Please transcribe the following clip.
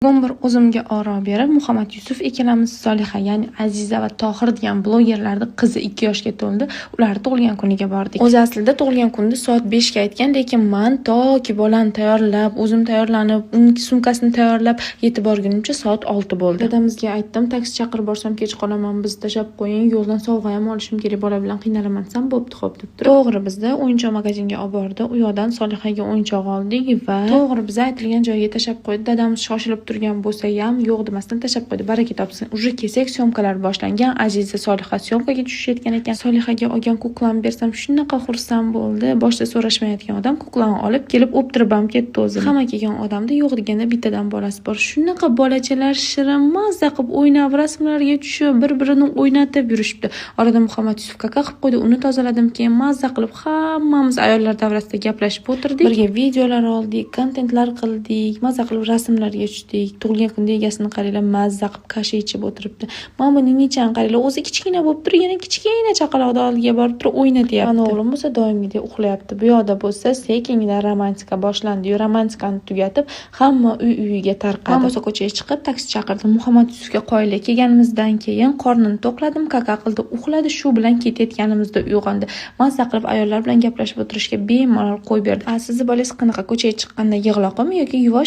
Bugun bir o'zimga oro berib, Muhammad Yusuf ikkalamiz Soliha, ya'ni Aziza va Tohir degan blogerlarni qizi 2 yoshga to'ldi. Ular tug'ilgan kuniga bordik. O'zi aslida tug'ilgan kunni soat 5 ga aytgan, lekin man toki bolani tayyorlab, o'zim tayyorlanib, uning sumkasini tayyorlab yetib borgunimcha soat 6 bo'ldi. Dadamizga aytdim, taksi chaqirib borsam kech qolaman, bizni tashlab qo'ying, yo'ldan sovg'a ham olishim kerak, bola bilan qiynalaman desam, bo'pti, xo'p deb turib. To'g'ri bizni o'yinchoq magazinga olib bordi. U yoqdan Solihaga o'yinchoq oldik va to'g'ri bizni aytilgan joyga tashlab qo'ydi. Dadamiz shoshilib turgan bo'lsa ham yo'q demasdan tashlab qo'ydi. Baraka topsin. Уже kelsak, syomkalar boshlangan. Aziza, Soliha syomkaga tushishayotgan ekan. Solihaga olgan кукла mni bersam shunaqa xursand bo'ldi. Boshida so'rashmayotgan odam кукла ni olib kelib o'ptirib ham ketdi o'zini. Hamma kelgan odamda yo'q deganda bittadan bolasi bor. Shunaqa bolachalar shirin, mazza qilib o'ynab, rasmlarga tushib, bir-birini o'ynatib yurishibdi. Orada Muhammad Yusuf kaka qilib qo'ydi, uni tozaladim. Keyin mazza qilib hammamiz ayollar davrasida gaplashib o'tirdik. Birga videolar oldik, kontentlar qildik, mazza qilib rasmlarga tushdik. Tug'ilgan kunda egasini qaranglar, mazza qilib kasha ichib o'tiribdi. Mana bu ninichani qaranglar, o'zi kichkina bo'lib turib, yana kichkina chaqaloqni oldiga borib turib o'ynatyapti. Mana o'g'lim bo'lsa doimgidek uxlayapti. Bu yoqda bo'lsa sekingina romantika boshlandi. Romantikani tugatib, hamma uy-uyiga tarqadi. Men bo'lsa ko'chaga chiqib taksi chaqirdim. Muhammad Yusufga qoyilga kelganimizdan keyin qornini to'qladim, kaka qildi, uxladi. Shu bilan ketayotganimizda uyg'ondi. Mazza qilib ayollar bilan gaplashib o'tirishga bemalol qo'yib berdi. A sizni bolangiz qanaqa, ko'chaga chiqqanda yig'loqimi yoki yuvosh?